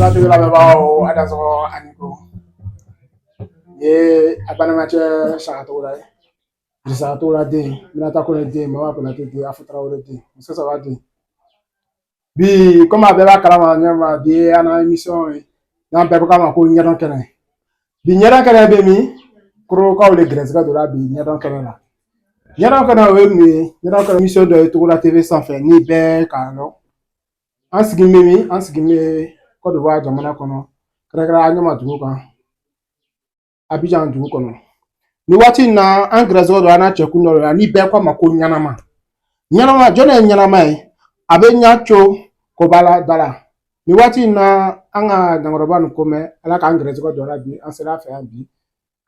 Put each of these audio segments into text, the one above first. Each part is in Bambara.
Togola TV lamɛnbagaw, a dansɔgɔ ani ko. Nin ye a balimacɛ Saka Togola ye. Saka Togola den, Minata Kone den, Mama Konate den, Afu Tarawele den, Muso Saba den. Bi komi a bɛɛ b'a kalama ɲɛma, bi ye an na émission ye n'an bɛɛ ko k'a ma ko ɲɛdɔn kɛnɛ. Bi ɲɛdɔn kɛnɛ bɛ min? Korokaw de gɛrɛsɛgɛ donna bi ɲɛdɔn kɛnɛ la. Ɲɛdɔn kɛnɛ, o ye mun ye? Ɲɛdɔn kɛnɛ émission dɔ ye Togola TV sanfɛ ni bɛɛ k'a lɔn. An sigi bɛ min? An sigi bɛ Côte d'Ivoire jamana kɔnɔ, kɛrɛnkɛrɛnnenya Ɲama dugu kan, Abidjan dugu kɔnɔ. Nin waati in na, an gɛrɛsɛgɛ don an n'a cɛkun dɔ la ni bɛɛ ko a ma ko ɲanama. Ɲanama, jɔn ye ɲanama ye? A bɛ ɲa co kobala da la. Nin waati in na, an ka dankɔrɔba nin ko mɛn, Ala k'an gɛrɛsɛgɛ don a la bi, an sera a fɛ yan bi.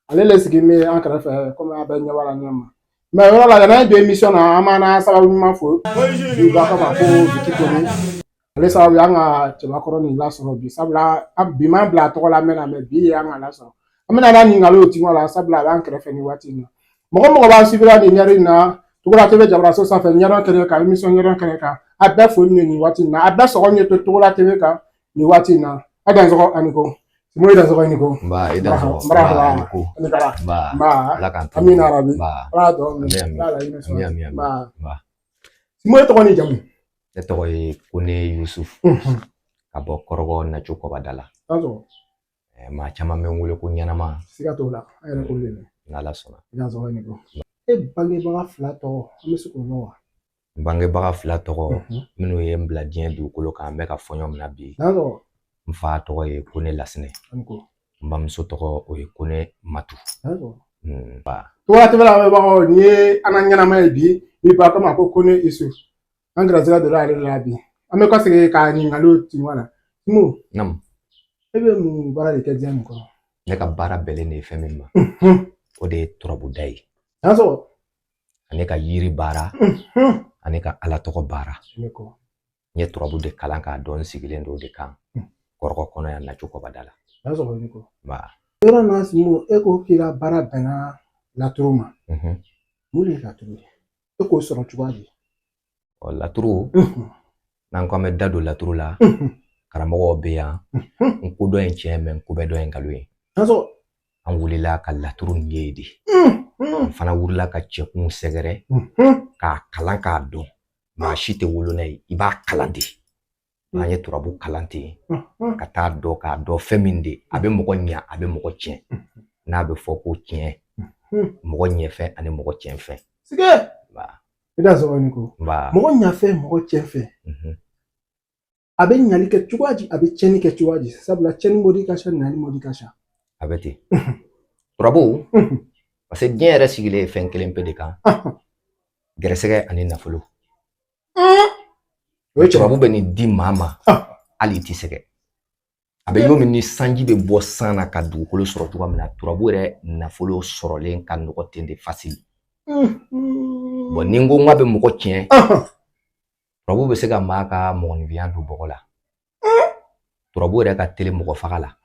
Ale le sigi bɛ an kɛrɛfɛ komi a bɛɛ ɲɛ b'a la ɲɛ ma. Mais yɔrɔ la, yan'an ye don émission na, an b'an na sababu ɲuman fo bi, u b'a fɔ ma ko Viki Kone. Ale sababu an ka cɛbakɔrɔ nin lasɔrɔ bi, sabula bi m'an bila a tɔgɔ la mɛn na, mais bi ye an ka lasɔrɔ. An bɛna n'a ɲininkaliw tiɲɛ la, sabula a b'an kɛrɛfɛ nin waati in na. Mɔgɔ mɔgɔ b'an suivre nin ɲɛri in na, Togola TV jabaraso sanfɛ, ɲɛdɔn kɛnɛ kan, émission ɲɛdɔn kɛnɛ kan, a bɛɛ foli nin waati in na, a bɛɛ sɔgɔ ɲɛ to Togola TV kan nin waati in na. A dansɔgɔ ani ko Simo, i dansɔgɔ ni ko. Nba, i dansɔgɔ. Marhaba. Nba, i ko. Ani kala. Nba. Nba. Ala k'an to. Amina rabi. Nba. Ala dɔ Ami, ami. ala laɲini sɔrɔ. Ami, ami, ami. Nba. Nba. Simo, e tɔgɔ ni jamu? Ne tɔgɔ ye Kone Yusuf, ka bɔ Kɔrɔgɔ Naco Kɔbada la. Dansɔgɔ. Maa caman bɛ n wele ko ɲɛnama. Siga t'o la, an yɛrɛ k'o de mɛn. N'Ala sɔnna. I dansɔgɔ ni ko. E bangebaga fila tɔgɔ, an bɛ se k'o dɔn wa? N bangebaga fila tɔgɔ minnu ye n bila diɲɛ dugukolo kan, an bɛ ka fɔɲɔ min na bi. Dansɔgɔ. N fa tɔgɔ ye Kone Lasinɛ. Ani ko. N bamuso tɔgɔ, o ye Kone Matu. Dansɔgɔ. Nba. Togola TV lamɛnbagaw, nin ye an ka ɲɛnama ye bi, ni ba ko ma ko Kone Yusuf. An gɛrɛsɛgɛ donna ale de la bi. An bɛ kɔsegin ka ɲininkaliw tiɲɛ la. Simo, Nam. e bɛ mun baara de kɛ diɲɛ nin kɔnɔ? Ne ka baara bɛnnen de ye fɛn min ma, o de ye turabuda ye. Dansɔgɔ. Ani ka yiri baara, ani ka Ala tɔgɔ baara. Ne ko. N ye turabu de kalan k'a dɔn, n sigilen don o de kan Kɔrɔgɔ kɔnɔ yan, Naco Kɔbada la. Dansɔgɔ ni ko. Nba. Yɔrɔ na, Simo, e ko k'i ka baara bɛnna laturu ma. Mun de ye laturu ye? E k'o sɔrɔ cogoya di? Ɔ, laturu, n'an ko an bɛ da don laturu la, karamɔgɔw bɛ yan. N ko dɔ ye tiɲɛ, mais n ko bɛ dɔ ye nkalon ye. Dansɔgɔ. An wulila ka laturu nin ye de. An fana wulila ka cɛkunw sɛgɛrɛ k'a kalan k'a dɔn. Maa si tɛ wolo n'a ye, i b'a kalan de. An ye turabu kalan ten ka taa dɔn k'a dɔn fɛn min de a bɛ mɔgɔ ɲa, a bɛ mɔgɔ tiɲɛ. N'a bɛ fɔ ko tiɲɛ, mɔgɔ ɲɛfɛn ani mɔgɔ tiɲɛfɛn. Sige. Nba. I dansɔgɔ ni ko. Nba. Mɔgɔ ɲafɛn, mɔgɔ tiɲɛfɛn. A bɛ ɲali kɛ cogoya di? A bɛ tiɲɛni kɛ cogoya di? Sabula tiɲɛni modi ka ca, ɲali modi ka ca. A bɛ ten. Turabu, parce que diɲɛ yɛrɛ sigilen ye fɛn kelen pe de kan: gɛrɛsɛgɛ ani nafolo. O ye tiɲɛ. Turabu bɛ nin di maa ma, hali i ti sɛgɛ. A bɛ komi ni sanji bɛ bɔ san na ka dugukolo sɔrɔ cogoya min na, turabu yɛrɛ nafolo sɔrɔlen ka nɔgɔ ten de, facile. Bon, ni n ko n k'a bɛ mɔgɔ tiɲɛ, turabu bɛ se ka maa ka mɔgɔninfinya don bɔgɔ la. Turabu yɛrɛ ka teli mɔgɔ faga la.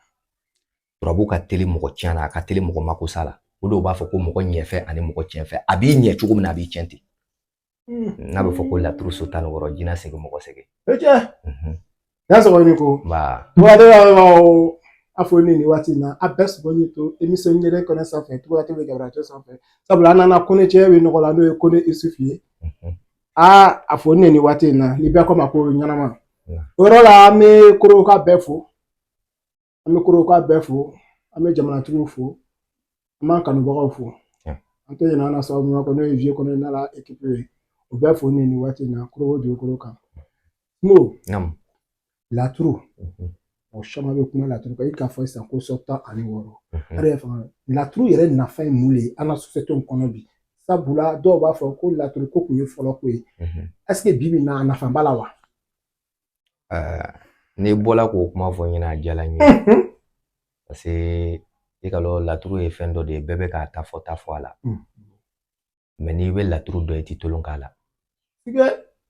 Turabu ka teli mɔgɔ tiɲɛ na, a ka teli mɔgɔ makosa la. O dɔw b'a fɔ ko mɔgɔ ɲɛfɛ ani mɔgɔ tiɲɛfɛ. A b'i ɲɛ cogo min na, a b'i tiɲɛ ten. N'a bɛ fɔ ko laturu so 16, jinɛ segin mɔgɔ segin. O ye tiɲɛ. Dansɔgɔ ni ko. Nba. Togola TV lamɛnbagaw, a fɔ ni nin waati in na, a bɛɛ sɔgɔ ni to émission ɲɛdɔn kɛnɛ sanfɛ, Togola TV jabarato sanfɛ, sabula an nana Kone cɛ bɛ nɔgɔ la, n'o ye Kone Yusuf ye. Aa, a fɔ ne nin waati in na, ni bɛɛ ko ma ko ɲɛnama. O yɔrɔ la, an bɛ Koroka bɛɛ fo, an bɛ Koroka bɛɛ fo, an bɛ jamanatigiw fo, an b'an kanubagaw fo. An tɛ ɲinɛ an na sababu ɲuman kɔ, n'o ye Vieux Kone n'a la équipe ye. O bɛɛ fo ni nin waati in na Korogo dugukolo kan. Mo. Nam. Laturu, mɔgɔ caman bɛ kuma laturu kan. I k'a fɔ sisan ko sɔ 16. Yɛrɛ fanga, laturu yɛrɛ nafa ye mun de ye an ka société kɔnɔ bi? Sabula dɔw b'a fɔ ko laturu ko kun ye fɔlɔ ko ye. Est ce que bi bi in na, a nafa b'a la wa? N'i bɔla k'o kuma fɔ n ɲɛna, a diyara n ye. Parce que i ka dɔn, laturu ye fɛn dɔ de ye, bɛɛ bɛ k'a ta fɔ ta fɔ a la. Mais n'i bɛ laturu dɔn, i ti tolon k'a la.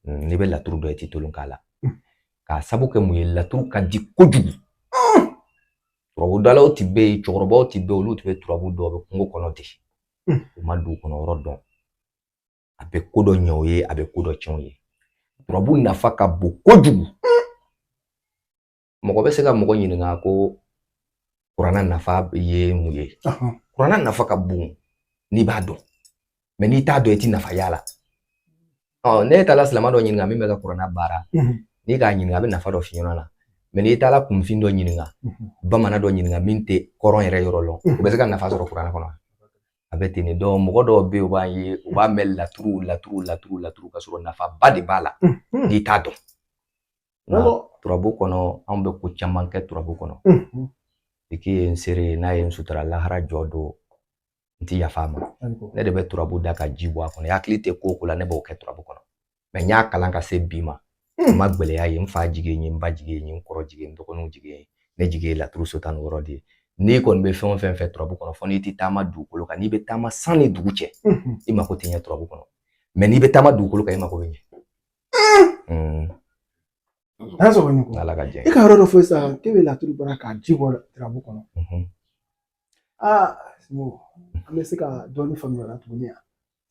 N'i bɛ laturu dɔn, i ti tolon k'a la. K'a sabu kɛ mun ye? Laturu ka di kojugu. Turabudalaw ti bɛ yen, cɛkɔrɔbaw ti bɛ yen, olu tun bɛ turabu dɔn, u bɛ kungo kɔnɔ ten. U ma dugu kɔnɔ yɔrɔ dɔn. A bɛ ko dɔ ɲɛ o ye, a bɛ ko dɔ tiɲɛ o ye. Turabu nafa ka bon kojugu. Mɔgɔ bɛ se ka mɔgɔ ɲininka ko kuranna nafa ye mun ye? Kuranna nafa ka bon n'i b'a dɔn, mais n'i t'a dɔn, i ti nafa y'a la. Ɔ ne taara silamɛ dɔ ɲininka min bɛ ka kuranna baara, n'i k'a ɲininka, a bɛ nafa dɔ f'i ɲɛna la. Mais n'i taara kunfin dɔ ɲininka, bamanan dɔ ɲininka min tɛ kɔrɔn yɛrɛ yɔrɔ lɔn, o bɛ se ka nafa sɔrɔ kuranna kɔnɔ? A bɛ ten de. Donc mɔgɔ dɔw bɛ yen, u b'a ye, u b'a mɛn laturu, laturu, laturu, laturu, ka sɔrɔ nafaba de b'a la n'i t'a dɔn. Turabu kɔnɔ, anw bɛ ko caman kɛ turabu kɔnɔ. I ye n seere ye, n'a ye n sutura lahara jɔ don, n ti yafa a ma. Ne de bɛ turabu da ka ji bɔ a kɔnɔ. I hakili tɛ ko o ko la, ne b'o kɛ turabu kɔnɔ. Mais n y'a kalan ka se bi ma, n ma gɛlɛya ye. N fa jigi ye, n ba jigi ye, n kɔrɔ jigi ye, n dɔgɔninw jigi ye. Ne jigi ye laturu so 16 de ye. N'i kɔni bɛ fɛn o fɛn fɛ turabu kɔnɔ, fo n'i tɛ taama dugukolo kan. N'i bɛ taama san ni dugu cɛ, i mako tɛ ɲɛ turabu kɔnɔ. Mais n'i bɛ taama dugukolo kan, i mako bɛ ɲɛ. An sɔgɔ ni ko. Ala ka jɛ. E ka yɔrɔ dɔ fɔ sisan k'e bɛ laturu baara k'a ji bɔ turabu kɔnɔ. Aa Simo, an bɛ se ka dɔɔni faamuya o la tuguni yan.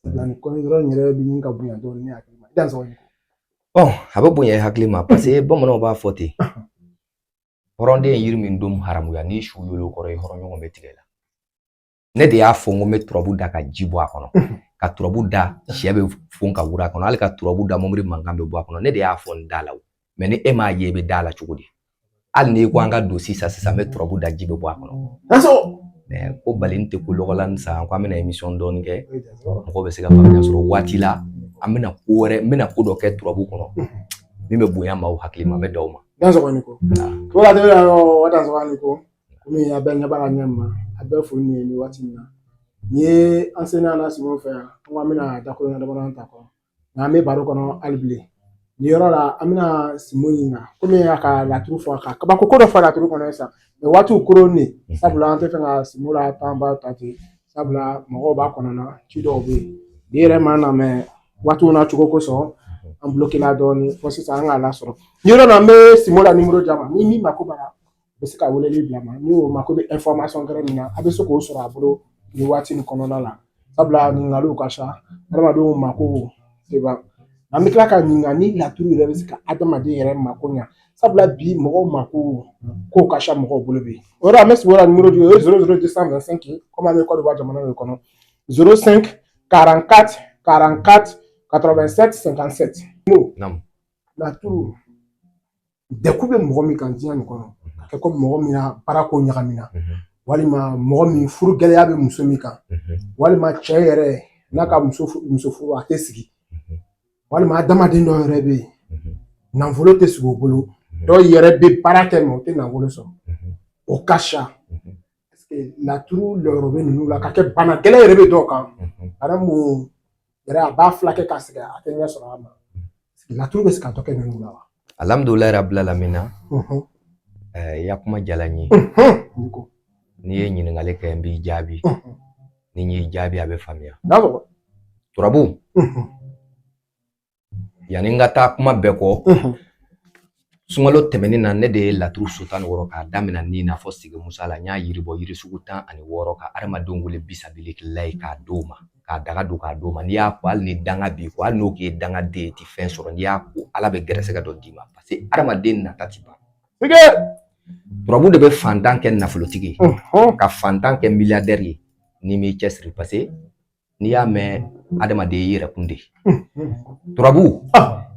Sabula nin kɔni yɔrɔ in yɛrɛ bɛ ɲini ka bonya dɔɔni ne hakili ma. I dan sɔgɔ ni ko. Bon, a bɛ bonya i hakili ma parce que bamananw b'a fɔ ten: hɔrɔnden ye yiri min dun haramuya, n'i su y'olu kɔrɔ, i hɔrɔn ɲɔgɔn bɛ tigɛ la. Ne de y'a fɔ n ko n bɛ turabu da ka ji bɔ a kɔnɔ, ka turabu da sɛ bɛ fon ka wura a kɔnɔ, hali ka turabu da mɔbili mankan bɛ bɔ a kɔnɔ. Ne de y'a fɔ n da la o. Mais ni e m'a ye, i bɛ da la cogo di? Hali n'i ko an ka don sisan sisan, n bɛ turabu da, ji bɛ bɔ a kɔnɔ. Mais ko bali tɛ ko lɔgɔlan san ko an bɛna émission dɔɔni kɛ, mɔgɔw bɛ se ka faamuya sɔrɔ waati la. An bɛna ko wɛrɛ, n bɛna ko dɔ kɛ turabu kɔnɔ min bɛ bonya maaw hakili ma. N bɛ d'aw ma. Dan sɔgɔ ni ko. Wala tɛ yɔrɔ dan sɔgɔ ni ko. Komi a bɛɛ ɲɛ b'a la ɲɛ ma, a bɛɛ foli nin ye nin waati in na. Nin ye an selen an na Simo fɛ yan, an ko an bɛna dakuruɲɛ damadɔ ta kɔnɔ. Nka an bɛ baro kɔnɔ hali bilen. Nin yɔrɔ la, an bɛna Simo ɲininka komi a ka laturu fɔ, a ka kabako ko dɔ fɔ laturu kɔnɔ sisan. Mais waatiw koron de, sabula an tɛ fɛ ka Simo la tan ba ta ten, sabula mɔgɔw b'a kɔnɔna ci dɔw bɛ yen. Bi yɛrɛ ma na, mais waatiw n'a cogo kosɔn, an bloqué la dɔɔnin fo sisan an k'a lasɔrɔ. Nin yɔrɔ la, an bɛ Simo la numéro d'a ma. Ni min mako b'a la, a bɛ se ka weleli bila ma. Ni o mako bɛ information wɛrɛ min na, a bɛ se k'o sɔrɔ a bolo nin waati nin kɔnɔna la. Sabula ɲininkaliw ka ca, adamadenw mako tɛ ban. An bɛ tila ka ɲininka ni laturu yɛrɛ bɛ se ka adamaden yɛrɛ mako ɲa, sabula bi mɔgɔw mako kow ka ca mɔgɔw bolo bi. O yɔrɔ, an bɛ Simo la numéro di, o ye 00225, komi an bɛ Côte d'Ivoire jamana de kɔnɔ, 05 44 44 87 57. Naamu. Laturu dɛkun bɛ mɔgɔ min kan diɲɛ nin kɔnɔ, ka kɛ komi mɔgɔ min na baarako ɲagamina, walima mɔgɔ min furu gɛlɛya bɛ muso min kan, walima cɛ yɛrɛ n'a ka muso furu a tɛ sigi, walima adamaden dɔw yɛrɛ bɛ yen, nafolo tɛ sigi o bolo, dɔw yɛrɛ bɛ baara kɛ mais o tɛ nafolo sɔrɔ, o ka ca. Laturu lɔyɔrɔ bɛ ninnu la ka kɛ bana gɛlɛn yɛrɛ bɛ dɔw kan, bana mun yɛrɛ a b'a furakɛ ka sɛgɛn, a tɛ ɲɛ sɔrɔ a ma. Laturu bɛ se ka dɔ kɛ ninnu la wa? Alhamdulilayi rabbil alamina. I ya kuma diyara n ye. N'i ye ɲininkali kɛ, n b'i jaabi. Ni n y'i jaabi, a bɛ faamuya. Turabu, yanni n ka taa kuma bɛɛ kɔ, sunkalo tɛmɛnen na, ne de ye laturu so 16 k'a daminɛ ni n'a fɔ sigi musa la. N y'a yiri bɔ yiri sugu 16 ka adamadenw wele bisabililayi k'a d'o ma, k'a daga don k'a d'o ma. N'i y'a ko, hali ni danga b'i kɔ, hali n'o k'i ye dangaden ye, i tɛ fɛn sɔrɔ. N'i y'a ko, Ala bɛ gɛrɛsɛgɛ dɔ d'i ma parce que adamaden nata ti ban. Turabu de bɛ fantan kɛ nafolotigi ye, ka fantan kɛ milliardaire ye n'i m'i cɛsiri, parce que n'i y'a mɛn adamaden i yɛrɛ kun de. Turabu,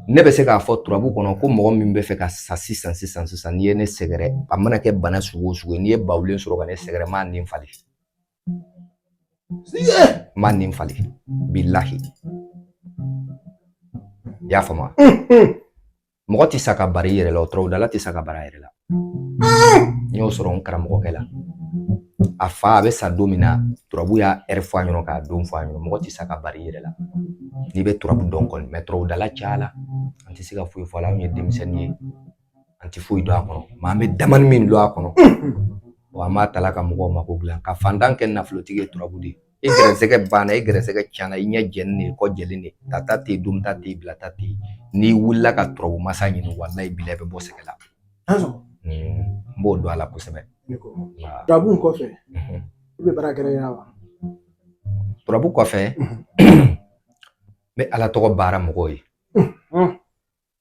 ne bɛ se k'a fɔ turabu kɔnɔ ko mɔgɔ min bɛ fɛ ka sa sisan sisan sisan, n'i ye ne sɛgɛrɛ, a mana kɛ bana sugu o sugu ye, n'i ye bawulen sɔrɔ ka ne sɛgɛrɛ, n m'a nin falen, n m'a nin falen, bilahi. I y'a faamu? Mɔgɔ tɛ sa ka bari i yɛrɛ la, o turabudala tɛ sa ka bari a yɛrɛ la. N y'o sɔrɔ n karamɔgɔkɛ la. A fa a bɛ sa don min na, turabu y'a ɛri fɔ a ɲɛna k'a don fɔ a ɲɛna. Mɔgɔ tɛ sa ka bari i yɛrɛ la n'i bɛ turabu dɔn kɔni. Mais turabudala cayala, an tɛ se ka foyi fɔ a la. Anw ye denmisɛnnin ye, an tɛ foyi dɔn a kɔnɔ, mais an bɛ damani min dɔn a kɔnɔ, wa an b'a tala ka mɔgɔw mako dilan. Ka fantan kɛ nafolotigi ye turabu de ye. E gɛrɛsɛgɛ banna, e gɛrɛsɛgɛ tiɲɛna, i ɲɛ jɛlen de, kɔ jɛlen de, tata tɛ yen, dumta tɛ yen, bilata tɛ yen. N'i wulila ka turabu masa ɲini, walayi bila, i bɛ bɔ sɛgɛ la. N b'o dɔn a la kosɛbɛ. Turabu kɔfɛ, i bɛ baara kɛrɛ wa? Turabu kɔfɛ, n bɛ Ala tɔgɔ baara mɔgɔw ye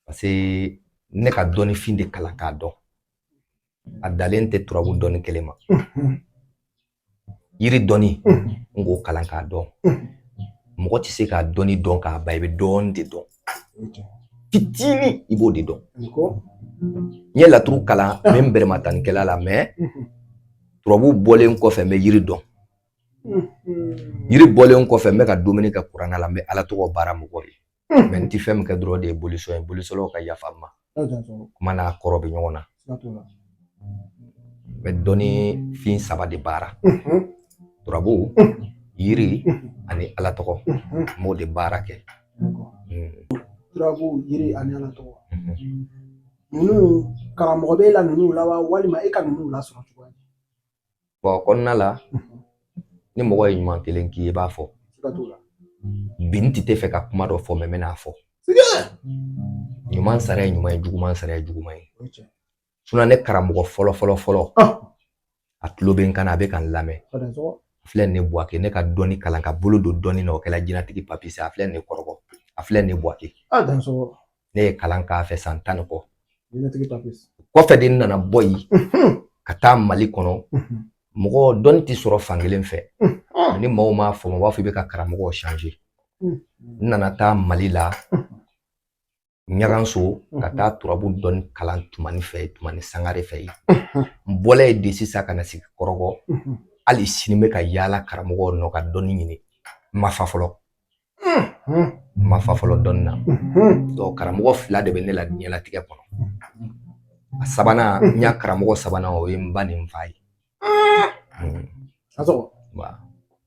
parce que ne ka dɔnnifin de kalan k'a dɔn. A dalen tɛ turabu dɔnni kelen ma. Yiri dɔnni, n k'o kalan k'a dɔn. Mɔgɔ tɛ se k'a dɔnni dɔn k'a ban, i bɛ dɔɔnin de dɔn. Fitinin, i b'o de dɔn. N ye laturu kalan, n bɛ n bɛrɛmatanikɛla la, mais turabu bɔlen kɔfɛ, n bɛ yiri dɔn. Yiri bɔlen kɔfɛ, n bɛ ka dumuni kɛ kuranɛ la, n bɛ Ala tɔgɔ baara mɔgɔw ye. Mais n ti fɛn min kɛ dɔrɔn, o de ye bolisɔn ye. Bolisɔnw ka yafa n ma. Kuma n'a kɔrɔ bɛ ɲɔgɔn na. N bɛ dɔnni fin saba de baara. Turabu, yiri ani Ala tɔgɔ. N b'o de baara kɛ. Turabu, yiri ani Ala tɔgɔ. Ninnu, karamɔgɔ b'e la ninnu la wa, walima e ka ninnu lasɔrɔ cogoya di? Bon, kɔnɔna la, ni mɔgɔ ye ɲuman kelen k'i ye, i b'a fɔ. Bi n tɛ fɛ ka kuma dɔ fɔ, mais n bɛn'a fɔ. Ɲuman sara ye ɲuman ye, juguman sara ye juguman ye. Sinon ne karamɔgɔ fɔlɔ fɔlɔ fɔlɔ, a tulo bɛ n kan na, a bɛ ka n lamɛn. A filɛ nin ye Buwake, ne ka dɔnni kalan ka bolo don dɔnni na, o kɛla jinɛtigi Papisi. A filɛ nin ye Kɔrɔbɔ, a filɛ nin ye Buwake. Ne ye kalan k'a fɛ san 10 ni kɔ. Kɔfɛ de n nana bɔ yen ka taa Mali kɔnɔ. Mɔgɔ dɔnni tɛ sɔrɔ fankelen fɛ. Ni maaw m'a faamu, u b'a fɔ i bɛ ka karamɔgɔw changer. N nana taa Mali la, Ɲaganso, ka taa turabu dɔnni kalan Tumani fɛ, Tumani Sangare fɛ yen. N bɔla yen de sisan ka na sigi Kɔrɔbɔ. Hali sini n bɛ ka yaala karamɔgɔw nɔ ka dɔnni ɲini. N ma fa fɔlɔ. N ma fa fɔlɔ dɔnni na. Donc karamɔgɔ fila de bɛ ne la diɲɛlatigɛ kɔnɔ. A sabanan, n y'a karamɔgɔ sabanan, o ye n ba ni n fa ye.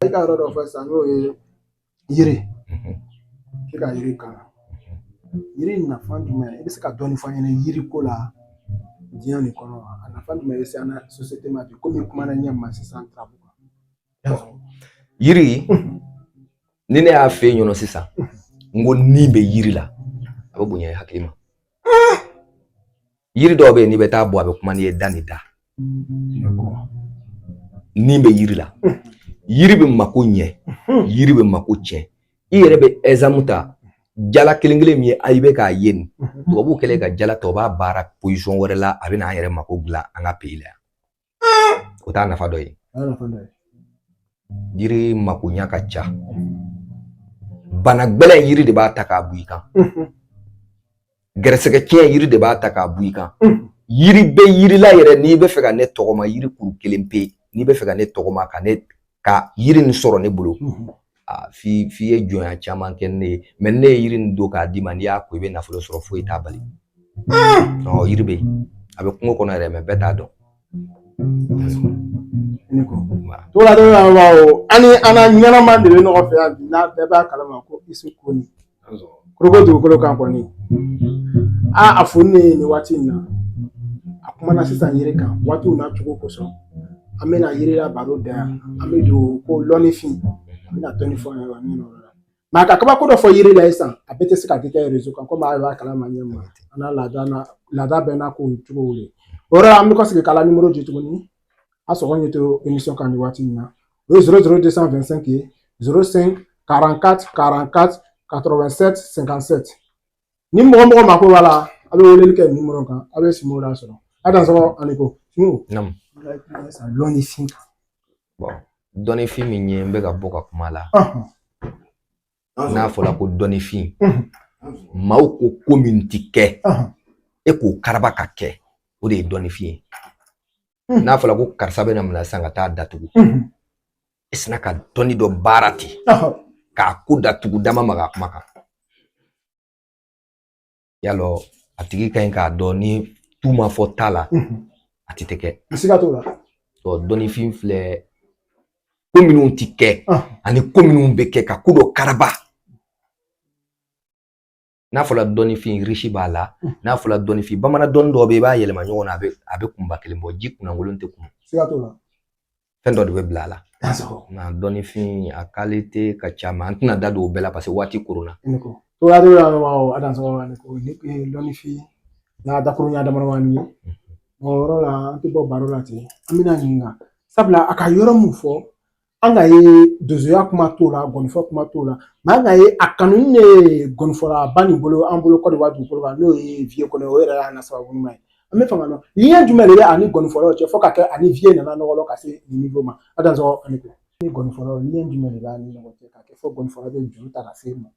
I ka yɔrɔ dɔ fɔ sisan, n'o ye yiri. I ka yiri kalan. Yiri nafa jumɛn, i bɛ se ka dɔɔnin fɔ an ɲɛna yiri ko la diɲɛ nin kɔnɔ? A nafa jumɛn bɛ se an ka société ma bi, komi kumana ɲɛ ma sisan turabu kan? Yiri, ni ne y'a f'e ɲɛna sisan, n ko ni bɛ yiri la, a bɛ bonya i hakili ma. Yiri dɔw bɛ yen, n'i bɛ taa bɔ, a bɛ kuma n'i ye da ni da. Ni bɛ yiri la. Yiri bɛ mako ɲɛ, yiri bɛ mako tiɲɛ. I yɛrɛ bɛ exemple ta, jala kelen kelen min ye a i bɛ k'a ye nin, tubabuw kɛlen ka jala ta, u b'a baara position wɛrɛ la, a bɛ n'an yɛrɛ mako dilan an ka pays la yan. O t'a nafa dɔ ye. Yiri makoɲa ka ca. Bana gɛlɛn, yiri de b'a ta k'a bu i kan. Gɛrɛsɛgɛ tiɲɛ, yiri de b'a ta k'a bu i kan. Yiri bɛ yiri la yɛrɛ, n'i bɛ fɛ ka ne tɔgɔma, yiri kuru kelen pe, n'i bɛ fɛ ka ne tɔgɔma, ka ne ka yiri nin sɔrɔ ne bolo, f'i ye jɔnya caman kɛ ne ye. Mais ne ye yiri nin don k'a d'i ma, n'i y'a ko, i bɛ nafolo sɔrɔ, foyi t'a bali. Yiri bɛ yen, a bɛ kungo kɔnɔ yɛrɛ, mais bɛɛ t'a dɔn. Ani an na ɲɛnama de bɛ ɲɔgɔn fɛ yan bi, n'a bɛɛ b'a kalama ko Isu Kone. Korogo dugukolo kan kɔni. A foli ne ye nin waati in na. A kumana sisan yiri kan, waatiw n'a cogo kosɔn. An bɛna yiri la baro da yan. An bɛ don ko lɔnnifin. An bɛna dɔɔni fɔ an ɲɛna o la. Mais a ka kabako dɔ fɔ yiri la sisan, a bɛɛ tɛ se ka kɛ réseau kan, komi a b'a kalama ɲɛ ma. An n'a laada n'a laada bɛɛ n'a kow cogo de. O yɔrɔ la, an bɛ kɔsegin k'a la numéro di tuguni. A sɔgɔ ɲɛ to émission kan nin waati in na. O ye 00225 ye, 05 44 44 87 57. Ni mɔgɔ mɔgɔ mako b'a la, a bɛ weleli kɛ numéro kan, a bɛ Simo lasɔrɔ. A dansɔgɔ ani ko Simo. Lɔnnifin kan. Bon, dɔnnifin min ye n bɛ ka bɔ ka kuma la. N'a fɔra ko dɔnnifin, maaw ko ko min ti kɛ, e k'o karaba ka kɛ, o de ye dɔnnifin ye. N'a fɔra ko karisa bɛna minɛ sisan ka taa datugu, e sina ka dɔnni dɔ baara ten k'a ko datugu, dama maga kuma kan. Yalɔ a tigi ka ɲi k'a dɔn ni tu ma fɔ ta la, a ti tɛ kɛ. Siga t'o la. Dɔnnifin filɛ, ko minnu ti kɛ ani ko minnu bɛ kɛ, ka ko dɔ karaba. N'a fɔra dɔnnifin, riche b'a la. N'a fɔra dɔnnifin, bamanan dɔnni dɔw bɛ yen, i b'a yɛlɛma ɲɔgɔn na, a bɛ kunba kelen bɔ, ji kunnankolon tɛ kun. Siga t'o la. Fɛn dɔ de bɛ bila a la. Nka dɔnnifin a qualité ka ca, mais an tɛna da don o bɛɛ la parce que waati koronna. Dɔnnifin n'a dakuruɲa damadamanin ye. O yɔrɔ la, an tɛ bɔ baro la ten. An bɛna ɲininka sabula a ka yɔrɔ mun fɔ, an ka ye donsoya kuma t'o la, gɔnifɔ kuma t'o la, mais an ka ye a kanu ne gɔnifɔlaba nin bolo an bolo Kɔdiwari dugukolo kan, n'o ye Vieux Kone, o yɛrɛ y'a na sababu ɲuman ye. An bɛ fɛ ka dɔn lien jumɛn de bɛ ani gɔnifɔlaw cɛ fo ka kɛ ani vieux nana ɲɔgɔn ka se nin niveau ma. A dansɔgɔ ani ko. Ni gɔnifɔlaw, lien jumɛn de b'a ni ɲɔgɔn cɛ ka kɛ fo gɔnifɔla bɛ juru ta ka se ma?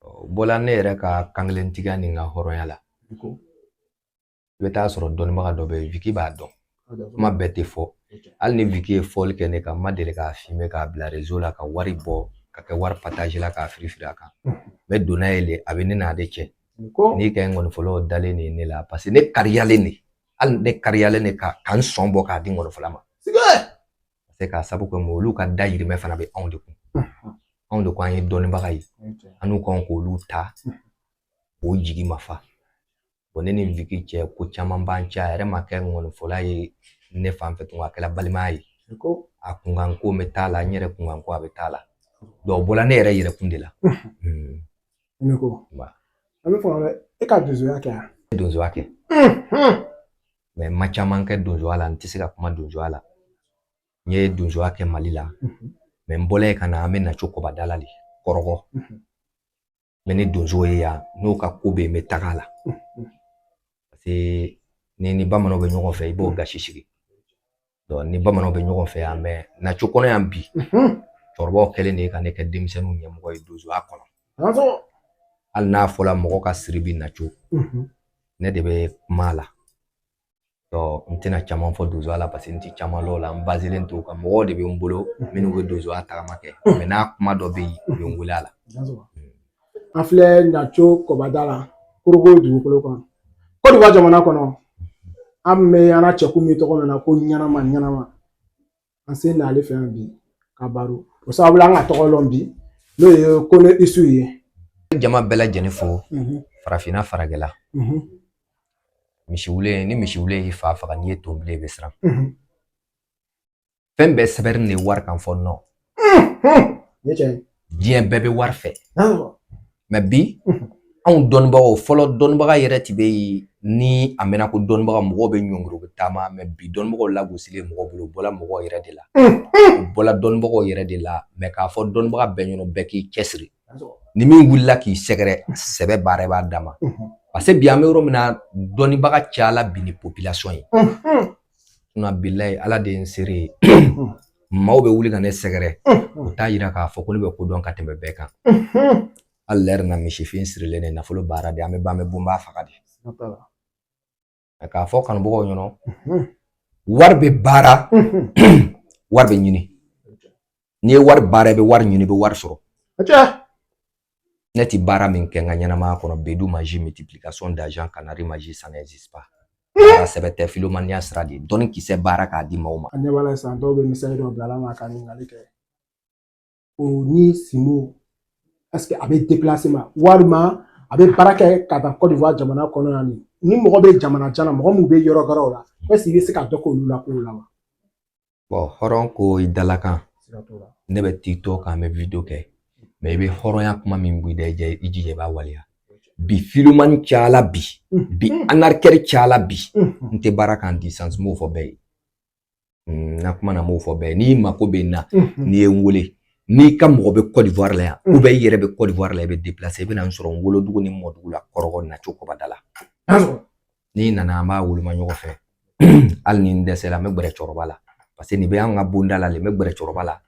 O bɔla ne yɛrɛ ka kankelentigiya ni n ka hɔrɔnya la. I bɛ taa sɔrɔ dɔnnibaga dɔ bɛ yen, Viki b'a dɔn. Kuma bɛɛ tɛ fɔ. Hali ni Viki ye fɔli kɛ ne kan, n ma deli k'a filmer k'a bila réseau la ka wari bɔ ka kɛ wari partage la k'a firi firi a kan. N bɛ don n'a ye le, a bɛ ne n'ale cɛ. N'i ka ngɔnifɔlaw dalen de ye ne la, parce que ne kariyalen de, hali ne kariyalen de ka n sɔn bɔ k'a di ngɔnifɔla ma. Parce que k'a sabu kɛ mun, olu ka dayirimɛ fana bɛ anw de kun. Anw de ko an ye dɔnnibaga ye, an n'u kan k'olu ta k'o jigi ma fa. Bon, ne ni Viki cɛ, ko caman b'an cɛ. A yɛrɛ ma kɛ ngɔnifɔla ye ne fan fɛ tun, a kɛra balimaya ye. A kunkanko bɛ t'a la, n yɛrɛ kunkanko a bɛ t'a la. Donc o bɔla ne yɛrɛ yɛrɛkun de la. Ne ko. An bɛ fɛ e ka donsoya kɛ yan. Donsoya kɛ. Mais n ma caman kɛ donsoya la, n tɛ se ka kuma donsoya la. N ye donsoya kɛ Mali la. Mais n bɔla yen ka na, an bɛ Naco kɔbada la de, Kɔrɔgɔ. N bɛ ni donso ye yan, n'o ka ko bɛ yen, n bɛ taga a la. Parce que ni bamananw bɛ ɲɔgɔn fɛ, i b'o gasi sigi. Donc ni bamananw bɛ ɲɔgɔn fɛ yan, mais Naco kɔnɔ yan bi, cɛkɔrɔbaw kɛlen de ye ka ne kɛ denmisɛnninw ɲɛmɔgɔ ye donsoya kɔnɔ. Hali n'a fɔla mɔgɔ ka siri bi Naco, ne de bɛ kuma a la. Donc n tɛna caman fɔ donsoya la parce que n tɛ caman lɔn o la, n baselen t'o kan. Mɔgɔw de bɛ n bolo minnu bɛ donsoya tagama kɛ. Mais n'a kuma dɔ bɛ yen, u bɛ n wele a la. An filɛ Naco kɔbada la, Korogo dugukolo kan, Côte d'Ivoire jamana kɔnɔ. An bɛ an na cɛkun min tɔgɔ mɛn ko ɲɛnama ɲɛnama, an sen n'ale fɛ yan bi ka baro. O sababu la, an ka tɔgɔ lɔn bi, n'o ye Kone Isu ye. Jama bɛɛ lajɛlen fo, farafinna faragɛla. Misiwulen ni misiwulen y'i fa faga, n'i ye tonbilen, i bɛ siran. Fɛn bɛɛ sɛbɛnni de ye wari kan fɔ nɔ. Diɲɛ bɛɛ bɛ wari fɛ. Mais bi, anw dɔnnibagaw, fɔlɔ dɔnnibaga yɛrɛ ti bɛ yen ni a mɛnna ko dɔnnibaga, mɔgɔw bɛ ɲɔngiri, u bɛ taama. Mais bi, dɔnnibagaw lagosilen mɔgɔw bolo, u bɔla mɔgɔw yɛrɛ de la. U bɔla dɔnnibagaw yɛrɛ de la. Mais k'a fɔ dɔnnibaga bɛɛ ɲɛna, bɛɛ k'i cɛsiri. Ni min wulila k'i sɛgɛrɛ, sɛbɛ baara i b'a d'a ma. Parce que bi, an bɛ yɔrɔ min na, dɔnnibaga cayala bi ni population ye. Sinon bilayi, Ala de ye n seere ye. Maaw bɛ wuli ka ne sɛgɛrɛ, o t'a yira k'a fɔ ko ne bɛ ko dɔn ka tɛmɛ bɛɛ kan. Hali lɛri na, misifin sirilen de, nafolo baara de, an bɛ ban, an bɛ bonba faga de. K'a fɔ kanubagaw ɲɛna, wari bɛ baara, wari bɛ ɲini. N'i ye wari baara, i bɛ wari ɲini, i bɛ wari sɔrɔ. Ne ti baara min kɛ n ka ɲɛnamaya kɔnɔ, bedu magie, multiplication d'argent, canari magie, ça n'existe pas. Baara sɛbɛ tɛ, filomaniya sira de ye. Dɔnni kisɛ baara k'a di maaw ma. An ɲɛ b'a la sisan, dɔw bɛ misali dɔ bila la ka ɲininkali kɛ. O ni Simo, est-ce que a bɛ déplacer ma, walima a bɛ baara kɛ ka taa Côte d'Ivoire jamana kɔnɔ yan? Ni mɔgɔ bɛ jamana jan na, mɔgɔ min bɛ yɔrɔ wɛrɛw la, est-ce que i bɛ se ka dɔ k'olu la kow la wa? Bon, hɔrɔn ko i dalakan. Ne bɛ TikTok kan, n bɛ vidéo kɛ. Mais i bɛ hɔrɔnya kuma min bɔ i da, i jija i b'a waleya. Bi filomani cayala bi, bi arnaqueur cayala bi. N tɛ baara kan distance, n b'o fɔ bɛɛ ye. N ka kuma na, n b'o fɔ bɛɛ ye. N'i mako bɛ n na, n'i ye n wele, n'i ka mɔgɔ bɛ Côte d'Ivoire la yan, ou bien i yɛrɛ bɛ Côte d'Ivoire la, i bɛ déplacer, i bɛ na n sɔrɔ n wolodugu ni mɔdugu la, Kɔrɔgɔ, Naco kɔbada la. N'i nana, an b'a woloma ɲɔgɔn fɛ. Hali ni n dɛsɛra, n bɛ gbɛrɛ cɛkɔrɔba la. Parce que nin bɛ an ka bonda la le, n bɛ gbɛrɛ cɛkɔrɔba la.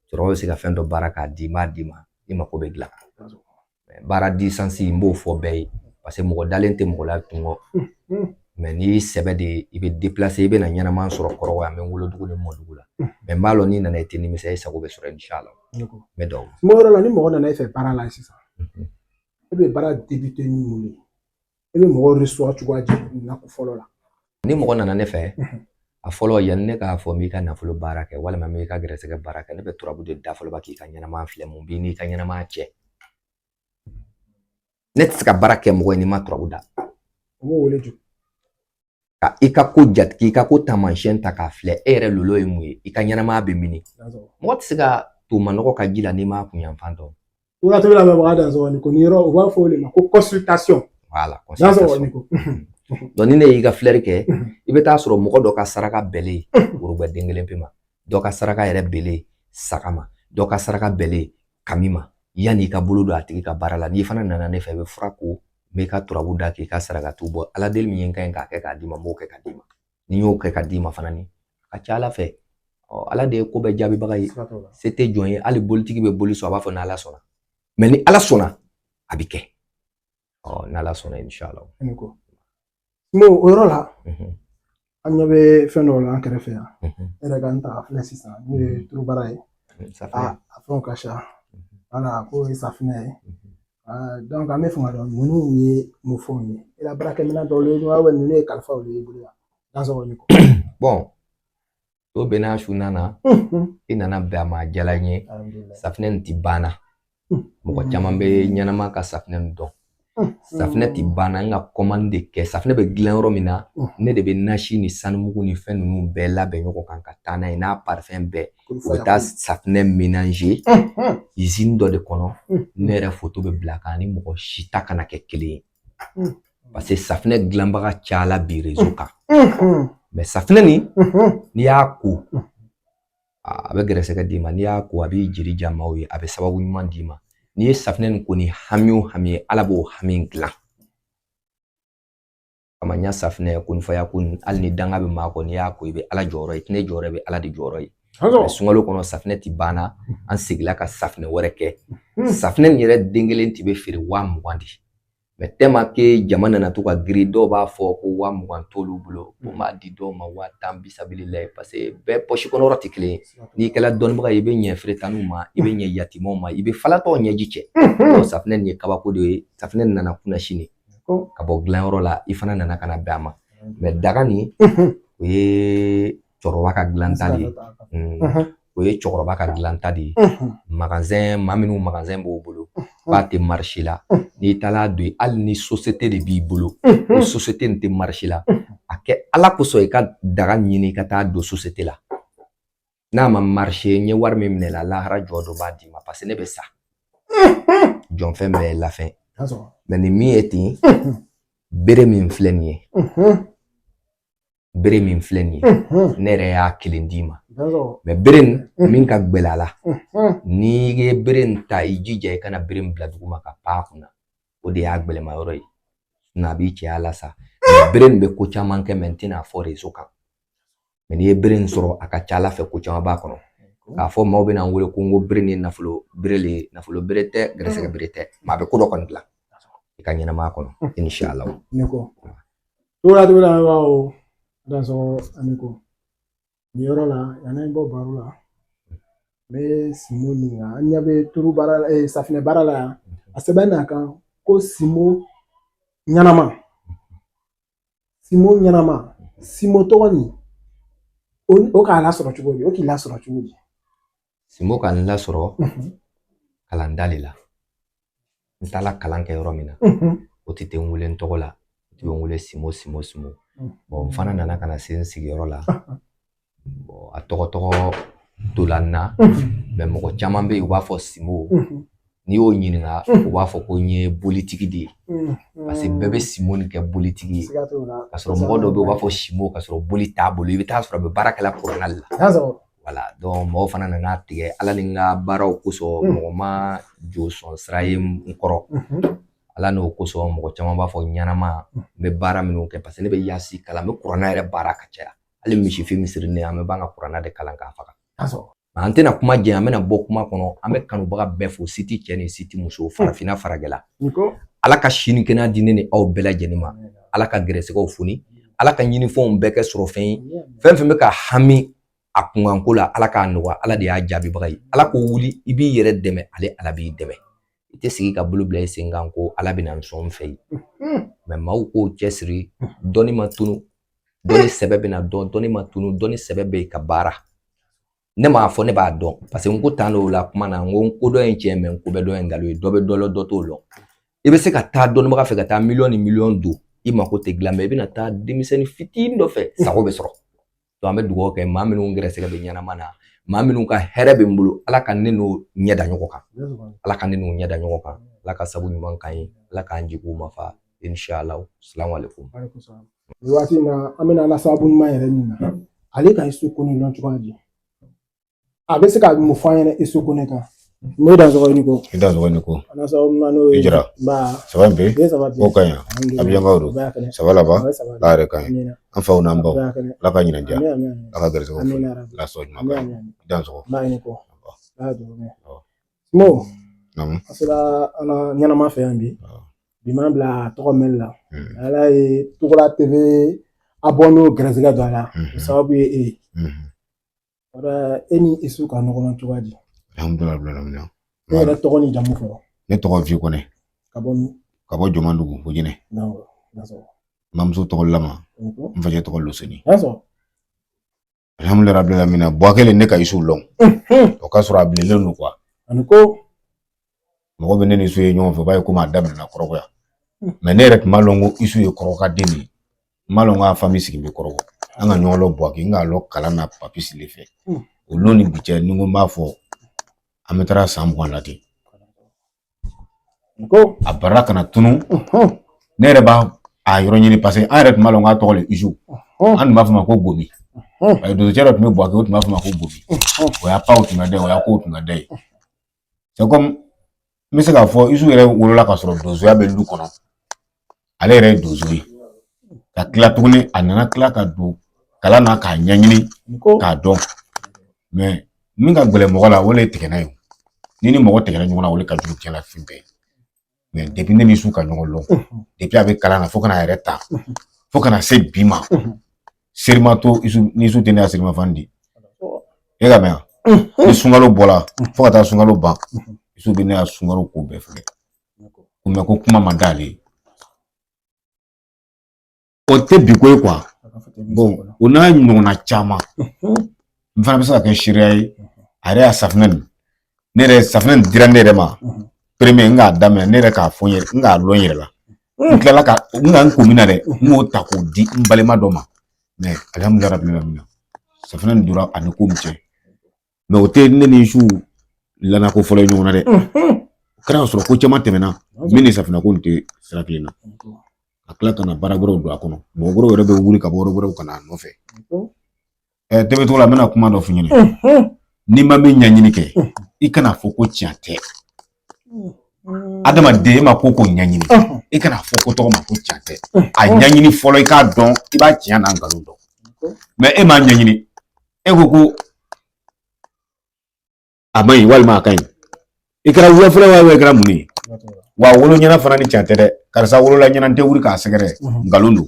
Cɛkɔrɔba bɛ se ka fɛn dɔ baara k'a di, n b'a d'i ma, i mako bɛ dilan. Baara distance, n b'o fɔ bɛɛ ye. Parce que mɔgɔ dalen tɛ mɔgɔ la tun kɔ. Mais n'i y'i sɛbɛ de ye, i bɛ déplacer, i bɛ na ɲɛnama sɔrɔ Kɔrɔgɔ yan, n bɛ n wolodugu ni mɔdugu la. Mais n b'a lɔn, n'i nana, i tɛ nimisa, i sago bɛ sɔrɔ inshallah. N bɛ dugawu. Kuma yɔrɔ la, ni mɔgɔ nana e fɛ baara la sisan, e bɛ baara débuter ni mun ye? E bɛ mɔgɔw recevoir cogoya di na ko fɔlɔ la? Ni mɔgɔ nana ne fɛ, a fɔlɔ, yanni ne k'a fɔ n b'i ka nafolo baara kɛ walima n b'i ka gɛrɛsɛgɛ baara kɛ, ne bɛ turabu de da fɔlɔ k'i ka ɲɛnamaya filɛ, mun b'i n'i ka ɲɛnamaya cɛ. Ne tɛ se ka baara kɛ mɔgɔ ye n'i ma turabu da. O b'o wele jɔ. Ka i ka ko jate, k'i ka ko taamasiyɛn ta k'a filɛ, e yɛrɛ lolo ye mun ye, i ka ɲɛnamaya bɛ min? Mɔgɔ tɛ se ka to manɔgɔ ka ji la n'i m'a kun yanfan dɔn. Wagati bɛ lamɛnbaga dan sɔgɔni ko nin yɔrɔ, u b'a fɔ o de ma ko consultation. Voilà, consultation. Donc ni ne y'i ka filɛri kɛ, i bɛ taa sɔrɔ mɔgɔ dɔ ka saraka bɛlen worobɛ den kelen pe ma, dɔ ka saraka yɛrɛ bɛlen saga ma, dɔ ka saraka bɛlen kami ma. Yanni i ka bolo don a tigi ka baara la, n'i fana nana ne fɛ, i bɛ fura ko N b'i ka turabu da k'i ka sarakatiw bɔ. Ala deli min ye n ka ɲi k'a kɛ k'a d'i ma, n b'o kɛ k'a d'i ma. Ni n y'o kɛ k'a d'i ma fana ni a ka ca Ala fɛ. Ɔ, Ala de ye ko bɛɛ jaabibaga ye. Se tɛ jɔn ye, hali bolitigi bɛ boli sɔn, a b'a fɔ n'Ala sɔnna. Mais ni Ala sɔnna, a bɛ kɛ. Ɔ, n'Ala sɔnna, inshallah. O yɔrɔ la, an ɲɛ bɛ fɛn dɔw la an kɛrɛfɛ yan. E yɛrɛ ka n ta filɛ sisan, n'o ye turubara ye. A fɛnw ka ca. Wala k'o ye safinɛ ye. Donc an bɛ fɛ ka dɔn ninnu ye mun fɛnw ye. I la baarakɛminɛn dɔw ye, walima ninnu ye kalifaw de y'i bolo yan. Dansɔgɔ ni kɔ. Bon, to bɛnna su nana, i nana bɛn a ma, a diyara n ye. Safinɛ nin ti banna. Mɔgɔ caman bɛ ɲɛnama ka safinɛ nin dɔn. Safinɛ ti banna, n ka commande de kɛ. Safinɛ bɛ dilan yɔrɔ min na, ne de bɛ nasi ni sanumugu ni fɛn ninnu bɛɛ labɛn ɲɔgɔn kan ka taa n'a ye, n'a parfum bɛɛ. U bɛ taa safinɛ mélanger usine dɔ de kɔnɔ. Ne yɛrɛ photo bɛ bila kan ni mɔgɔ si ta kana kɛ kelen ye. Parce que safinɛ dilanbaga cayala bi réseau kan. Mais safinɛ nin, n'i y'a ko, a bɛ gɛrɛsɛgɛ d'i ma. N'i y'a ko, a b'i jiri diya maaw ye, a bɛ sababu ɲuman d'i ma. N'i ye safinɛ nin ko ni hami o hami ye, Ala b'o hami dilan. Kama n y'a safinɛ ko ni faya ko, hali ni danga bɛ maa kɔ, n'i y'a ko, i bɛ Ala jɔyɔrɔ ye, i tɛ ne jɔyɔrɔ, i bɛ Ala de jɔyɔrɔ ye. Sunkalo kɔnɔ, safinɛ ti banna. An seginna ka safinɛ wɛrɛ kɛ. Safinɛ nin yɛrɛ den kelen ti bɛ feere 20 000 de. Mais tellement que jama nana to ka girin, dɔw b'a fɔ ko 20 000 t'olu bolo, ko n b'a di dɔw ma 10 000 bisabililayi, parce que bɛɛ poche kɔnɔ yɔrɔ tɛ kelen ye. N'i kɛra dɔnnibaga ye, i bɛ ɲɛ feretanniw ma, i bɛ ɲɛ yatimɛw ma, i bɛ falatɔw ɲɛji cɛ. Donc safinɛ nin ye kabako de ye. Safinɛ nin nana kunna sini ka bɔ dilanyɔrɔ la, i fana nana ka na bɛn a ma. Mais daga nin, o ye cɛkɔrɔba ka dilanta de ye. O ye cɛkɔrɔba ka dilanta de ye. Magasin, maa minnu magasin b'o bolo k'a tɛ marché la, n'i taara don, hali ni société de b'i bolo, o société nin tɛ marché la, a kɛ Ala kosɔn, i ka daga ɲini ka taa don société la. N'a ma marché, n ye wari min minɛ la, lahara jɔ dɔ b'a d'i ma, parce que ne bɛ sa. Jɔnfɛn bɛɛ ye lafɛn. Mais nin min ye ten, bere min filɛ nin ye, bere min filɛ nin ye, ne yɛrɛ y'a kelen d'i ma. Mais bere nin min ka gbɛlɛ a la, n'i ye bere nin ta, i jija i kana bere nin bila duguma ka pan a kunna, o de y'a gbɛlɛma yɔrɔ ye. A b'i cɛya la sa. Bere nin bɛ ko caman kɛ, mais n tɛna fɔ réseau kan. Mais n'i ye bere nin sɔrɔ, a ka ca Ala fɛ, ko caman b'a kɔnɔ. K'a fɔ maaw bɛna n wele ko n ko bere nin ye nafolo bere le ye, nafolo bere tɛ, gɛrɛsɛgɛ bere tɛ, mais a bɛ ko dɔ kɔni dilan i ka ɲɛnamaya kɔnɔ, inshallah. Ne ko togoda togoda o dansɔgɔ ani ko nin yɔrɔ la, yanni an bɔ baro la, n bɛ Simo ɲininka. An ɲɛ bɛ turu baara la, safinɛ baara la yan, a sɛbɛn n'a kan ko Simo ɲɛnama, Simo ɲɛnama, Simo tɔgɔ nin, o k'a lasɔrɔ cogo di? O k'i lasɔrɔ cogo di? Simo ka n lasɔrɔ kalanda de la. N taara kalan kɛ yɔrɔ min na, o tɛ n wele n tɔgɔ la, o tɛ n wele Simo, Simo, Simo. Bon, n fana nana ka na se n sigiyɔrɔ la. Bon, a tɔgɔ tɔgɔ tola n na, mais mɔgɔ caman bɛ yen, u b'a fɔ Simo. N'i y'o ɲininka, u b'a fɔ ko n ye bolitigi de ye, parce que bɛɛ bɛ Simo nin kɛ bolitigi ye. Ka sɔrɔ mɔgɔ dɔw bɛ yen, u b'a fɔ Simo, ka sɔrɔ boli t'a bolo. I bɛ taa sɔrɔ a bɛ baara kɛla kuranna de la. Wala, donc mɔgɔw fana nana tigɛ Ala ni n ka baaraw kosɔn, mɔgɔ ma jo sɔn sira ye n kɔrɔ. Ala n'o kosɔn, mɔgɔ caman b'a fɔ ɲɛnama. N bɛ baara minnu kɛ, parce que ne bɛ yasi kalan, n bɛ kuranna yɛrɛ baara ka caya. Hali misifin misirinin, an bɛ ban ka kuranna de kalan k'a faga. An tɛna kuma janya, an bɛna bɔ kuma kɔnɔ. An bɛ kanubaga bɛɛ fo, siti cɛ ni siti muso, farafinna, farajɛla. Ala ka si ni kɛnɛya di ne ni aw bɛɛ lajɛlen ma. Ala ka gɛrɛsɛgɛw foni, Ala ka ɲinifɛnw bɛɛ kɛ sɔrɔ fɛn ye. Fɛn fɛn bɛ ka hami a kunkanko la, Ala k'a nɔgɔya. Ala de y'a jaabibaga ye. Ala ko wuli, i b'i yɛrɛ dɛmɛ, ale Ala b'i dɛmɛ. I tɛ sigi ka bolo bila i sen kan ko Ala bɛna n sɔn n fɛ yen. Mais maaw k'o cɛsiri, dɔnni ma tunu, dɔnni sɛbɛ bɛna dɔn, dɔnni ma tunu, dɔnni sɛbɛ bɛ yen ka baara. Ne m'a fɔ ne b'a dɔn, parce que n ko tan dɔw la kuma na, n ko n kodɔn ye tiɲɛ, mais n ko bɛ dɔn ye nkalon ye. Dɔ bɛ dɔ lɔn, dɔ t'o lɔn. I bɛ se ka taa dɔnnibaga fɛ ka taa miliyɔn ni miliyɔn don, i mako tɛ dilan, mais i bɛna taa denmisɛnnin fitinin dɔ fɛ, sago bɛ sɔrɔ. Donc an bɛ dugawu kɛ maa minnu gɛrɛsɛgɛ bɛ ɲɛnama na, maa minnu ka hɛrɛ bɛ n bolo, Ala ka ne n'o ɲɛ da ɲɔgɔn kan, Ala ka ne n'o ɲɛ da ɲɔgɔn kan, Ala ka sabu ɲuman k'an ye, Ala k'an jigiw ma fa, inshallah. Salamu alaikum. Nin waati in na, an bɛna ala sababu ɲuman yɛrɛ ɲini na. Ale ka Isu Kone lɔn cogoya di? A bɛ se ka mun fɔ an ɲɛna Isu Kone kan? Mo dansɔgɔ i ni ko. I dansɔgɔ i ni ko. I jara. Ça va bien? Ko ka ɲi. Abijankaw don. Ça va là-bas? Ala yɛrɛ ka ɲi. An faw n'an baw. Ala ka ɲinan diya. Ala ka garisɛgɛw foni. Ala sɔn ɲuman ka ɲi. I dansɔgɔ. Mo, an sera an na ɲɛnama fɛ yan bi. Bi m'an bila tɔgɔ mɛnli la. Ala ye Togola TV abonné gɛrɛsɛgɛ don a la. O sababu ye e ye. E ni Isu ka ɲɔgɔn dɔn cogoya di? Alhamdulilah rabbil alamin. E yɛrɛ tɔgɔ ni jamu fɔlɔ. Ne tɔgɔ Vieux Kɔnɛ. Ka bɔ min? Ka bɔ Jɔmandugu Fojinɛ. N bamuso tɔgɔ Lama. N facɛ tɔgɔ Loseni. Alhamdulilah rabbil alamin. Buwake le ne ka Isu lɔn. O ka sɔrɔ a bilenlen don quoi. Ani ko mɔgɔ bɛ ne ni Isu ye ɲɔgɔn fɛ, o b'a ye komi a daminɛna Kɔrɔgɔ yan. Mais ne yɛrɛ tun b'a lɔn ko Isu ye Kɔrɔgɔ den de ye. N b'a lɔn k'a famille sigi bɛ Kɔrɔgɔ. An ka ɲɔgɔn lɔn Buwake, n k'a lɔn kalan na Papisi le fɛ. O lon ni bi cɛ, ni n ko n b'a fɔ, an bɛ taara san 20 la ten. A barila ka na tunu. Ne yɛrɛ b'a a yɔrɔ ɲini parce que an yɛrɛ tun b'a lɔn k'a tɔgɔ le Isu. An tun b'a fɔ ma ko Gomi. Parce que donsocɛ dɔ tun bɛ Buwake, o tun b'a fɔ ma ko Gomi. O y'a paw tun ka da ye, o y'a kow tun ka da ye. C'est comme n bɛ se k'a fɔ Isu yɛrɛ wolola ka sɔrɔ donsoya bɛ lu kɔnɔ. Ale yɛrɛ ye donso ye. Ka tila tuguni, a nana tila ka don kalan na k'a ɲɛɲini k'a dɔn. Mais min ka gɛlɛn mɔgɔ la, o de ye tigɛnna ye. Ni ni mɔgɔ tigɛra ɲɔgɔn na, o de ka jugu diɲɛ la fɛn bɛɛ ye. Mais depuis ne ni Isu ka ɲɔgɔn lɔn, depuis a bɛ kalan na fo ka n'a yɛrɛ ta, fo ka na se bi ma, serima to Isu ni Isu tɛ ne ka serima fan di. E ka mɛn wa? Ni sunkalo bɔra fo ka taa sunkalo ban, Isu bɛ ne ka sunkalo ko bɛɛ fɛ. Ko mais ko kuma man d'ale ye. O tɛ bi ko ye quoi. Bon, o n'a ɲɔgɔnna caman. N fana bɛ se ka kɛ seereya ye. A yɛrɛ y'a safunɛ nin. Ne yɛrɛ safunɛ nin dira ne yɛrɛ ma. Premier n k'a daminɛ ne yɛrɛ k'a fɔ n yɛrɛ n k'a lɔn n yɛrɛ la. N tilala ka n ka n ko min na dɛ, n k'o ta k'o di n balima dɔ ma. Mais alhamdulilah rabbil alamin. Safunɛ nin donna a ni ko min cɛ. Mais o tɛ ne ni Isu lanako fɔlɔ ye ɲɔgɔn na dɛ. O kɛra ka sɔrɔ ko caman tɛmɛna min ni safunɛ ko nin tɛ sira kelen na. Ka tila ka na baara wɛrɛw don a kɔnɔ. Mɔgɔ wɛrɛw yɛrɛ bɛ wuli ka bɔ yɔrɔ wɛrɛw ka na a nɔfɛ. Tɛmɛtɔ la n bɛna kuma dɔ f'i ɲɛna. N'i ma min ɲɛɲini kɛ, i kana fɔ ko tiɲɛ tɛ. Adamaden e ma ko ko ɲɛɲini, i kana fɔ ko tɔgɔ ma ko tiɲɛ tɛ. A ɲɛɲini fɔlɔ i k'a dɔn, i b'a tiɲɛ n'a nkalon dɔn. Mais e m'a ɲɛɲini, e ko ko a man ɲi walima a ka ɲi. I kɛra wulafɛla wa i kɛra mun ye? Wa wolo ɲɛna fana ni tiɲɛ tɛ dɛ. Karisa wolola ɲɛna n tɛ wuli k'a sɛgɛrɛ. Nkalon don.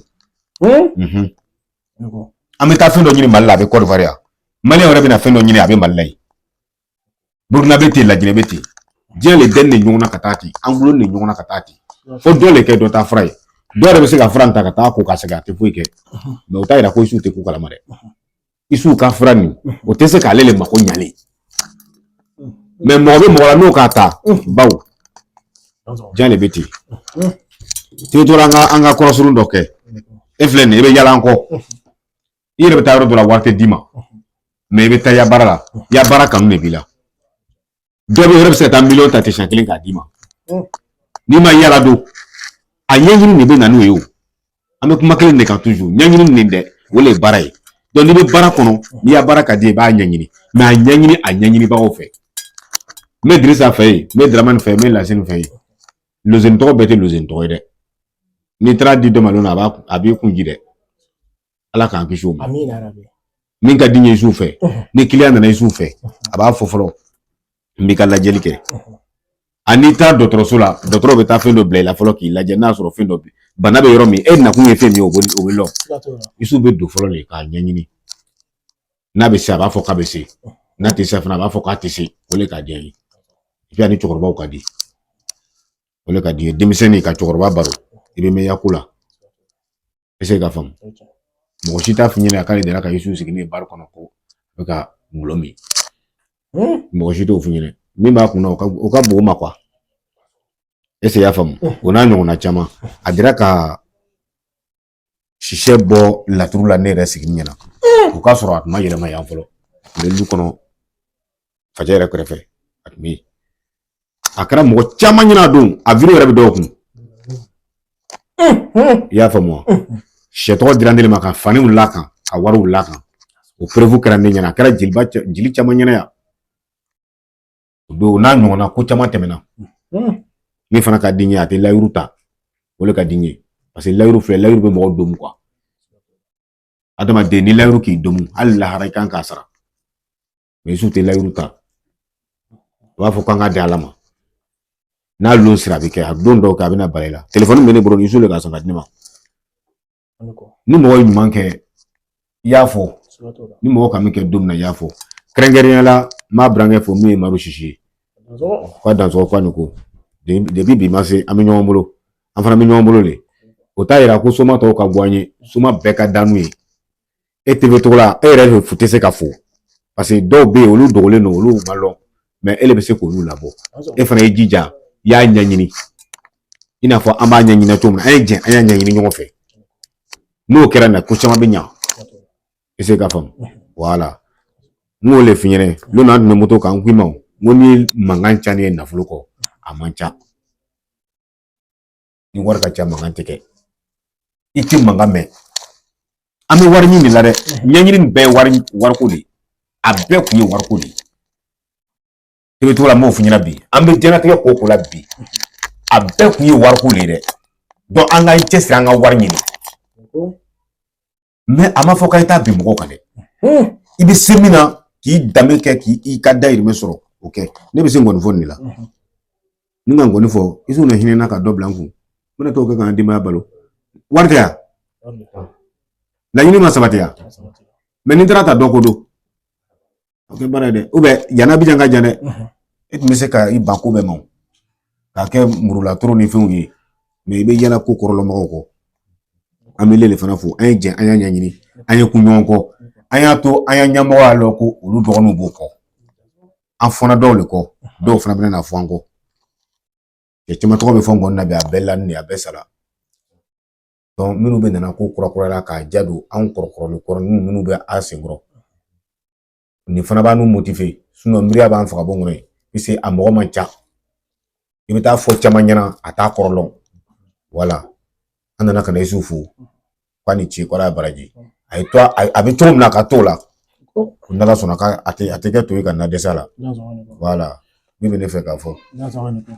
An bɛ taa fɛn dɔ ɲini Mali la, a bɛ Côte d'Ivoire yan. Maliyɛn yɛrɛ bɛna fɛn dɔ ɲini, a bɛ Mali la yen. Burukina bɛ ten, Lajinɛ bɛ ten. Diɲɛ le dɛn de ɲɔgɔn na ka taa ten. An gulonnen de ɲɔgɔn na ka taa ten. Fo dɔ le kɛ dɔ ta fura ye. Dɔw yɛrɛ bɛ se ka fura in ta ka taa ko ka segin, a tɛ foyi kɛ. Mais o t'a yira ko Isu tɛ ko kalama dɛ. Isu ka fura nin, o tɛ se k'ale le mako ɲalen. Mais mɔgɔ bɛ mɔgɔ la n'o k'a ta, baw diɲɛ de bɛ ten. Tɛ tora an ka kɔrɔsurun dɔ kɛ. E filɛ nin ye, i bɛ yala an kɔ. I yɛrɛ bɛ taa yɔrɔ dɔ la, wari tɛ d'i ma. Mais i bɛ taa i ya baara la, i ya baara kanu de b'i la. Dɔ bɛ yɛrɛ bɛ se ka taa miliyɔn ta ten siɲɛ kelen k'a d'i ma. N'i ma yala don, a ɲɛɲini de bɛ na n'o ye o. An bɛ kuma kelen de kan toujours, ɲɛɲini nin dɛ, o de ye baara ye. Donc n'i bɛ baara kɔnɔ, n'i ya baara ka di i b'a ɲɛɲini. Mais a ɲɛɲini a ɲɛɲinibagaw fɛ. N bɛ Dirisa fɛ yen, n bɛ Dramani fɛ yen, n bɛ Lasini fɛ yen. Lozeni tɔgɔ bɛɛ tɛ lozeni tɔgɔ ye dɛ. N'i taara di dɔ ma don a b'i kun ji dɛ. Ala k'an kisi o ma. Min ka di n ye Isu fɛ, ni client nana Isu fɛ, a b'a fɔ fɔlɔ n b'i ka lajɛli kɛ. A n'i taara dɔgɔtɔrɔso la, dɔgɔtɔrɔ bɛ taa fɛn dɔ bila i la fɔlɔ k'i lajɛ n'a sɔrɔ fɛn dɔ bana bɛ yɔrɔ min, e nakun ye fɛn min ye, o bɛ lɔn. Isu bɛ don fɔlɔ de k'a ɲɛɲini. N'a bɛ se, a b'a fɔ k'a bɛ se. N'a tɛ se fana, a b'a fɔ k'a tɛ se. O de ka di an ye. Et puis ani cɛkɔrɔbaw ka di. O de ka di ye. Denmisɛnnin ka cɛkɔrɔba baro, i bɛ mɛn i ya ko la. Est-ce que ka faamu? Mɔgɔ si t'a f'i ɲɛna k'ale delila ka Isu sigi ne ye bari kɔnɔ ko a bɛ ka gulɔ min. Mɔgɔ si t'o f'i ɲɛna. Min b'a kunna, o ka bon o ma quoi. Est-ce que i y'a faamu? O n'a ɲɔgɔnna caman. A dira ka sisɛ bɔ laturu la ne yɛrɛ sigini ɲɛna. O k'a sɔrɔ a tun ma yɛlɛma yan fɔlɔ. A tun bɛ lu kɔnɔ facɛ yɛrɛ kɛrɛfɛ. A tun bɛ yen. A kɛra mɔgɔ caman ɲɛna a don. A vidéo yɛrɛ bɛ dɔw kun. I y'a faamu wa? Sɛ tɔgɔ dira ne ma ka faniw la kan, ka wariw la kan. O preuve kɛra ne ɲɛna. A kɛra jeli caman ɲɛna yan. O don n'a ɲɔgɔnna ko caman tɛmɛna. Min fana ka di n ye, a tɛ layiru ta, o de ka di n ye, parce que layiru filɛ, layiru bɛ mɔgɔ domu quoi. Adamaden, ni layiru k'i domu, hali lahara i kan k'a sara. Mais su tɛ layiru ta, u b'a fɔ k'an ka di Ala ma. N'a lon sera, a bɛ kɛ a don dɔw kɛ, a bɛna bala i la. Telefɔni bɛ ne bolo, ni su de ka san ka di ne ma. Ni mɔgɔ ye ɲuman kɛ, i y'a fɔ. Ni mɔgɔ ka min kɛ don min na, i y'a fɔ. Kɛrɛnkɛrɛnnenya la, n b'a burankɛ fo, min ye Maro Sisi ye, k'a dansɔgɔ, k'a ni ko. Depuis bi ma se, an bɛ ɲɔgɔn bolo, an fana bɛ ɲɔgɔn bolo de. O t'a yira ko soma tɔw ka bɔ an ye, soma bɛɛ ka d'an ye. E TV Togola, e yɛrɛ de tɛ se ka fo, parce que dɔw bɛ yen, olu dogolen don, olu ma lɔn, mais e de bɛ se k'olu labɔ. E fana y'i jija, i y'a ɲɛɲini, i n'a fɔ an b'a ɲɛɲini cogo min na, an ye jɛ, an y'a ɲɛɲini ɲɔgɔn fɛ. N'o kɛra na, ko caman bɛ ɲa. I se ka faamu, wala n k'o le f'i ɲɛna. Don dɔ an tun bɛ moto kan, n k'i ma, n ko ni mankan ca ni ye nafolo kɔ, a man ca. Ni wari ka ca, mankan tɛ kɛ, i tɛ mankan mɛn. An bɛ wari ɲini de la dɛ. Ɲɛɲini nin bɛɛ ye wari, wariko de ye. A bɛɛ kun ye wariko de ye. I bɛ to la, n b'o f'i ɲɛna bi. An bɛ diɲɛlatigɛ ko o ko la bi, a bɛɛ kun ye wariko de ye dɛ. Donc an k'an cɛsiri, an ka wari ɲini, mais a ma fɔ k'an taa bin mɔgɔw kan dɛ. I bɛ se min na k'i danbe kɛ, k'i ka dayirimɛ sɔrɔ, o kɛ. Ne bɛ se nkɔni fɔ nin de la. Ni ka nkɔni fɔ, i sɔn na hinɛ na ka dɔ bila n kun, n bɛna t'o kɛ ka n denbaya balo. Wari tɛ yan, laɲini ma sabati yan, mais ni n taara ta dɔ ko don, o kɛ baara ye dɛ. Ou bien yanni Abijan ka jan dɛ, e tun bɛ se ka i ban ko bɛɛ ma o, k'a kɛ murulatoro ni fɛnw ye, mais i bɛ yala ko kɔrɔlɔmɔgɔw kɔ. An bɛ le fana fo. An ye jɛ, an y'a ɲɛɲini, an ye kun ɲɔgɔn kɔ, an y'a to an y'a ɲɛmɔgɔ y'a lɔn ko olu dɔgɔninw b'o kɔ. An fɔnna dɔw de kɔ, dɔw fana bɛna na fɔ an kɔ. Cɛ caman tɔgɔ bɛ fɔ n kɔni na bi, a bɛɛ lani, a bɛɛ sara. Donc minnu bɛ nana ko kura kuraya k'a ja don anw kɔrɔkɔrɔli kɔrɔ, minnu bɛ an senkɔrɔ, nin fana b'an n'u motiver. Sinon miiriya b'an faga bɔ n kɔnɔ yen, puisque a mɔgɔ man ca. I bɛ taa fɔ caman ɲɛna, a t'a kɔrɔ lɔn. Wala an nana ka na Isu fo k'a ni ce, k'Ala ye baraji. A ye to, a bɛ cogo min na, ka t'o la. N'Ala sɔnna, k'a a tɛ kɛ to ye ka na dɛsɛ a la. Wala min bɛ ne fɛ k'a fɔ,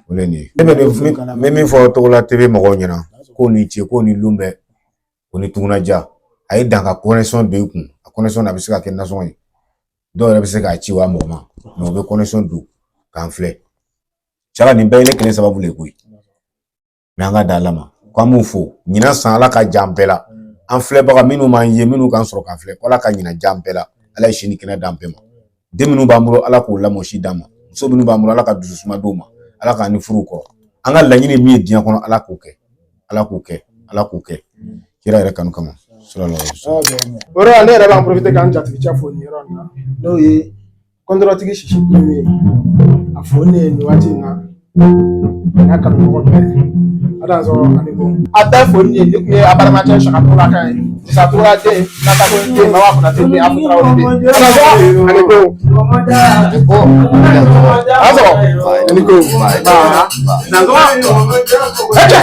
o le nin ye. Ne bɛ n bɛ min fɔ Togola TV mɔgɔw ɲɛna, k'o ni ce, k'o ni lun bɛɛ, o ni tugunaja. A ye dan ka connexion don i kun. A connexion a bɛ se ka kɛ nasɔngɔ ye, dɔw yɛrɛ bɛ se k'a ci wa mɔgɔ ma, mais u bɛ connexion don k'an filɛ. Cala nin bɛɛ ye ne kelen sababu le ye koyi, mais an ka da Ala ma k'an b'u fo. Ɲinan san, Ala ka jan bɛɛ la. An filɛbaga minnu m'an ye, minnu k'an sɔrɔ k'an filɛ, ko Ala ka ɲinan jan bɛɛ la. Ala ye si ni kɛnɛ d'an bɛɛ ma. Den minnu b'an bolo, Ala k'o lamɔ si d'an ma. Muso minnu b'an bolo, Ala ka dusu suma d'u ma. Ala k'an ni furu kɔrɔ. An ka laɲini min ye diɲɛ kɔnɔ, Ala k'o kɛ, Ala k'o kɛ, Ala k'o kɛ kira yɛrɛ kanu kama. Sallallahu alaihi wasallam. O yɔrɔ la, ne yɛrɛ b'an profiter k'an jatigicɛ fo nin yɔrɔ in na, n'o ye kɔntɔrɔtigi Sisi Premier ye. A fo ne ye nin waati in na, a n'a kanuɲɔgɔn bɛɛ. A dansɔgɔ ani ko a bɛɛ fo ne ye. Ne tun ye a balimakɛ Saka Togola kan ye, Disa Togola den, Nata den, Maba Konate den, Afu Tarawele den. A dansɔgɔ ani ko. A sɔrɔ ani ko. Ba dansɔgɔ. Ɛcɛ.